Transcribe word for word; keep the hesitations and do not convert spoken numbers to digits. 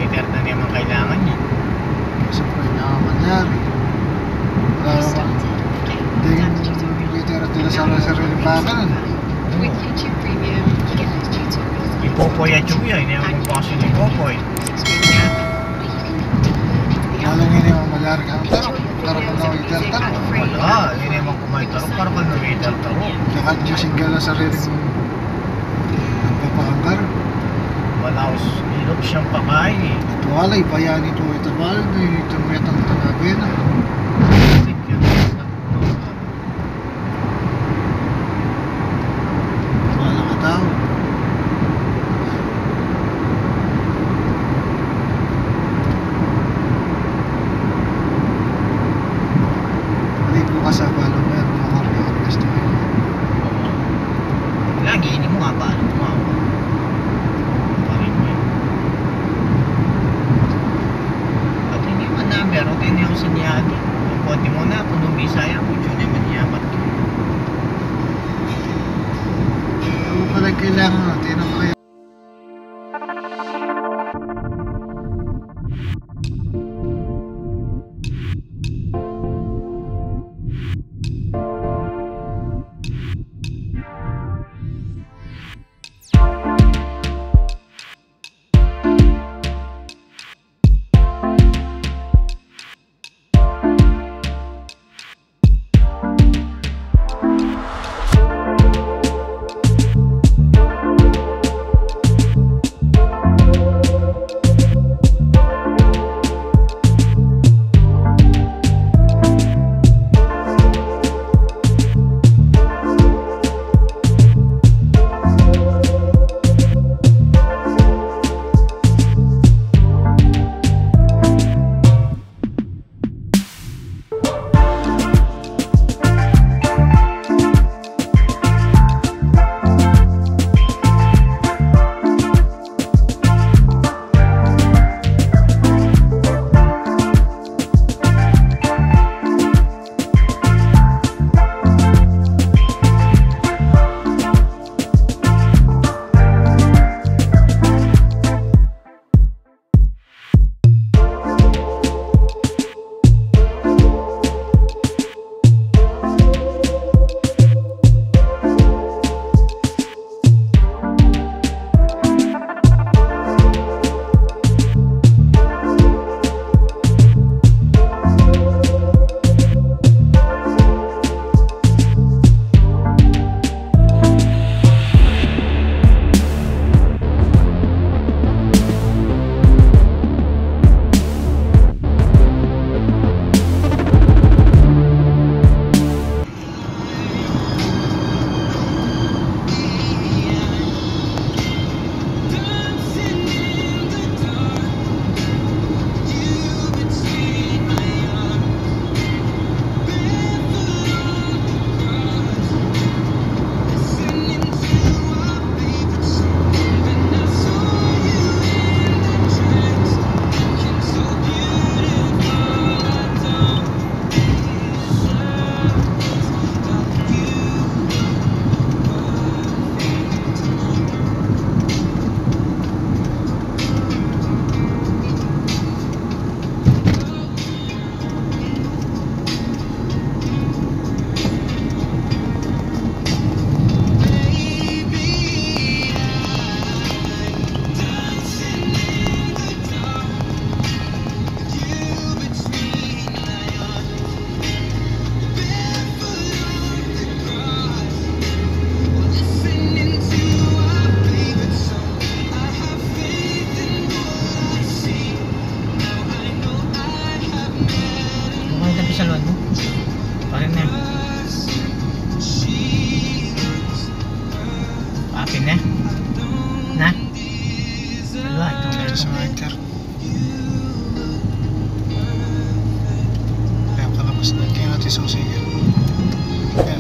Waiter na naman kailangan yan. Kasi pa rin naman nangyari. Wala naman. Hindi yung waiter at nila sa sariling bakal. Ipopoy at yung yan, yung kasi ni Popoy. Alam nga naman, malyari ka. Pero, pero kung na-waiter, taro. Wala, yun naman kumain, taro. Para ka na-waiter, taro. Saka Diyos yung gala sa rin. Nagpapakangkar. Malaos, ilog siyang pakain. Ito alay, bayani ito, ito bal, ito may tang tanabe na. Wala ka tao. Hindi ko kasabalo, meron ako request. Lagi, hindi mo nga pa alam mo. Parin mo yun. Pati hindi man number, o tini ako sa niyagi. Ang konti mo na, kung nung Bisaya, kung yun naman niya, ba't Ano pala kailangan natin? Ano kaya? Mukhang tabi sa loob mo. Parin na. Akin na. Na? Wala, ito na ito. Sa enter. Kaya palabas na, hindi natin susi yan. Yan,